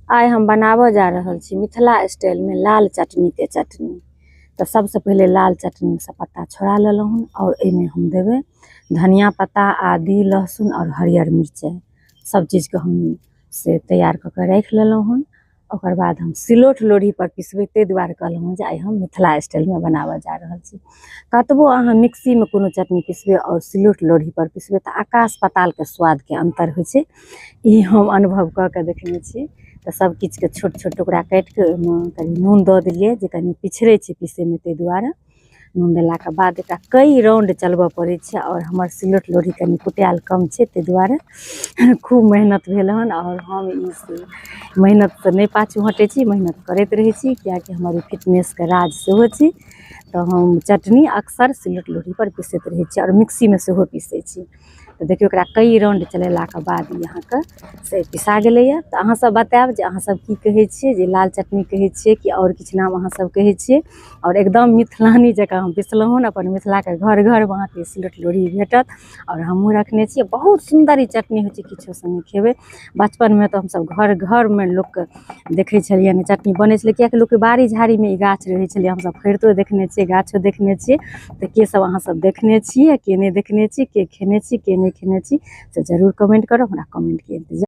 आइ हम बनाबऽ जा रहल छी मिथिला स्टाइलमे लाल चटनीके चटनी। तऽ सबसँ पहिले लाल चटनीसँ पत्ता छोड़ा लेलहुँ हन आओर एहिमे हम देबै धनिया पत्ता, आदी, लहसुन आओर हरियर मिरचाइ। सब चीजके हम से तैयार कऽ के राखि लेलहुँ हन। ओकर बाद हम सिलौट लोढ़ी पर पिसबै, ताहि दुआरे कहलहुँ जे आइ हम मिथिला स्टाइलमे बनाबऽ जा रहल छी। कतबो अहाँ मिक्सीमे कोनो चटनी पिसबै आओर सिलौट लोढ़ी पर पिसबै तऽ आकाश पातालके स्वादके अन्तर होइ छै। ई हम अनुभव कऽ के देखने छी। तऽ सब किछुके छोट छोट टुकड़ा काटिके ओहिमे कनि नून दऽ देलियै जे कनि पिछड़ै छै पीसैमे, ताहि दुआरे नून देलाके बाद एकरा कई राउंड चलबऽ पड़ै छै। आओर हमर सिलौट लोढ़ी कनि कुटायल कम छै, ताहि दुआरे खूब मेहनत भेल हन। आओर हम ई मेहनतसँ नहि पाछू हटै छी, मेहनत करैत रहै छी, किएकि हमर ई फिटनेसके राज सेहो छी। तऽ हम चटनी अक्सर सिलौट लोढ़ीपर पीसैत रहै छी आओर मिक्सीमे सेहो पीसै छी। तऽ देखियौ, एकरा कई राउंड चलेलाके बाद ई अहाँके से पिसा गेलैए। तऽ अहाँसभ बतायब जे अहाँसभ की कहै छियै, जे लाल चटनी कहै छियै कि आओर किछु नाम अहाँसभ कहै छियै। आओर एकदम मिथिलानी जकाँ हम पिसलहुँ हन। अपन मिथिलाके घर घरमे अहाँके सिलौट लोढ़ी भेटत आओर हमहूँ रखने छियै। बहुत सुन्दर ई चटनी होइ छै, किछो सङ्गे खेबै। बचपनमे तऽ हमसभ घर घरमे लोकके देखै छलियनि, चटनी बनै छलै, किएकि लोकके बाड़ी झाड़ीमे ई गाछ रहै छलै। हमसभ फरितो देखने छियै, गाछो देखने छियै। तऽ के सब अहाँसभ देखने छियै, के नहि देखने छी, के खेने छी, के नहि खेने छी, से जरूर कमेंट करब। हमरा कमेंटके इन्तजार।